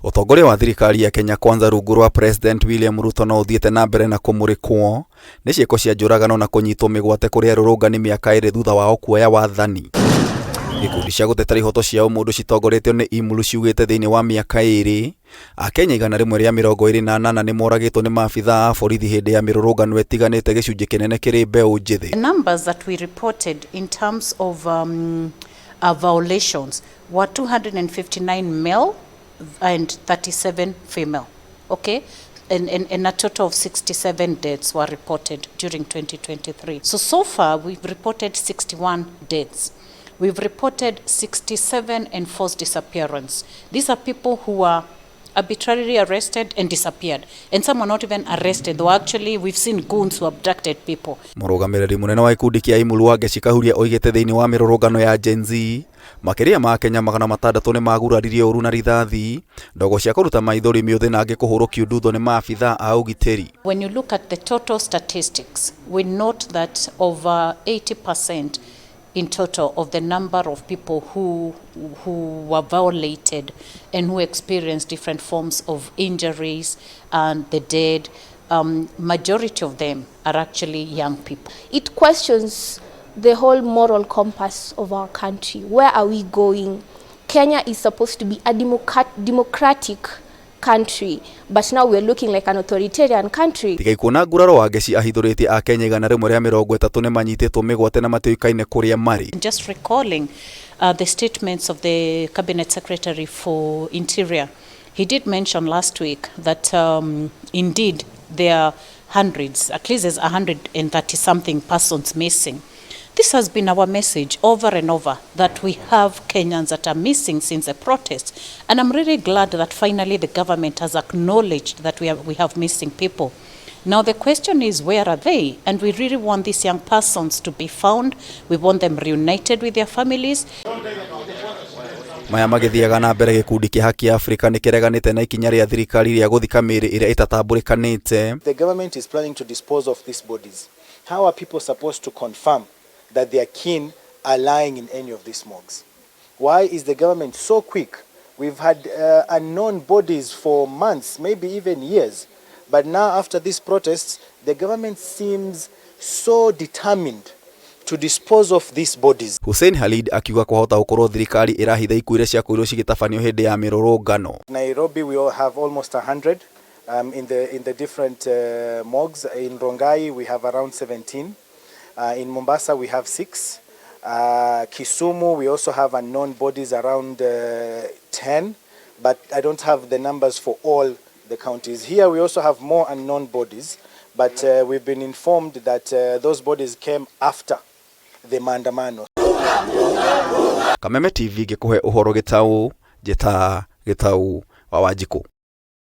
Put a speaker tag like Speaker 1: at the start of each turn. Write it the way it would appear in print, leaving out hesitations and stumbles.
Speaker 1: Ũtongoria wa thirikari ya Kenya Kwanza rungu rwa President William Ruto no ũthiĩte na mbere na kũmũrĩkwo nĩ ciĩko cia njũragano na kũnyitwo mĩgwate kũrĩ arũrũngani mĩaka ĩrĩ thutha wao kuoya wathani. Ikundi cia gũtetera ihoto cia ũmũndũ citongoretio nĩ IMLU ciugĩte thĩinĩ wa mĩaka ĩrĩ, Akenya 128 nĩ moragĩtwo nĩ maabithaa a borithi hĩndĩ ya mĩrũrũngano ĩtiganĩte gĩcunjĩ kĩnene kĩrĩ mbeũ njĩthĩ.
Speaker 2: The numbers that we reported in terms of violations were 259 male and 37 female. Okay? And a total of 67 deaths were reported during 2023. So, so far, we've reported 61 deaths. We've reported 67 enforced disappearance. These are people who are arbitrarily arrested and disappeared. And some were not even arrested, though actually we've seen goons who abducted people.
Speaker 1: Mũrũgamĩrĩri mũnene wa ikundi kĩa IMLU Wangeci Kahuria oigĩte thĩinĩ wa mĩrũrũngano ya Gen Z makĩria ma Kenya 600 nĩ maguraririo ũru na rithathi, ndogo cia kũruta maithori mĩũthĩ na angĩ kũhũrũkio ndutho nĩ maabithaa a ũgitĩri.
Speaker 2: When you look at the total statistics, we note that over 80% in total of the number of people who were violated and who experienced different forms of injuries and the dead, majority of them are actually young people.
Speaker 3: It questions the whole moral compass of our country. Where are we going? Kenya is supposed to be a democratic country, but now we're looking like an authoritarian country.
Speaker 1: Tiga ikuona nguraro, Wangeci ahithũrĩtie Akenya 130 nĩ manyitĩtwo mĩgwate na matiũĩkaine kũrĩa marĩ.
Speaker 2: Just recalling the statements of the Cabinet Secretary for Interior, he did mention last week that indeed there are hundreds, at least there's 130 something persons missing. This has been our message over and over, that we have Kenyans that are missing since the protests. And I'm really glad that finally the government has acknowledged that we have missing people. Now the question is, where are they? And we really want these young persons to be found. We want them reunited with their families.
Speaker 1: Maya magĩthiaga na mbere, gĩkundi kĩa Haki Afrika nĩ kĩreganĩte na ikinya rĩa thirikari rĩa gũthika mĩĩrĩ ĩrĩa ĩtatambũrĩkanĩte.
Speaker 4: The government is planning to dispose of these bodies. How are people supposed to confirm that their kin are lying in any of these morgues? Why is the government so quick? We've had unknown bodies for months, maybe even years. But now, after these protests, the government seems so determined to dispose of these bodies.
Speaker 1: Hussein Khalid akiuga kwahota gũkorwo thirikari ĩrahitha ikuũ iria ciakorirwo cigĩtabanio hĩndĩ ya mĩrũrũngano.
Speaker 4: Nairobi, we all have almost 100 in the different morgues. In Rongai, we have around 17. In Mombasa, we have six. Kisumu, we also have unknown bodies around 10, but I don't have the numbers for all the counties. Here, we also have more unknown bodies, but we've been informed that those bodies came after the maandamano.
Speaker 1: Kameme TV ngĩkũhe ũhoro gĩtaũ njĩta Gĩtaũ wa Wanjikũ.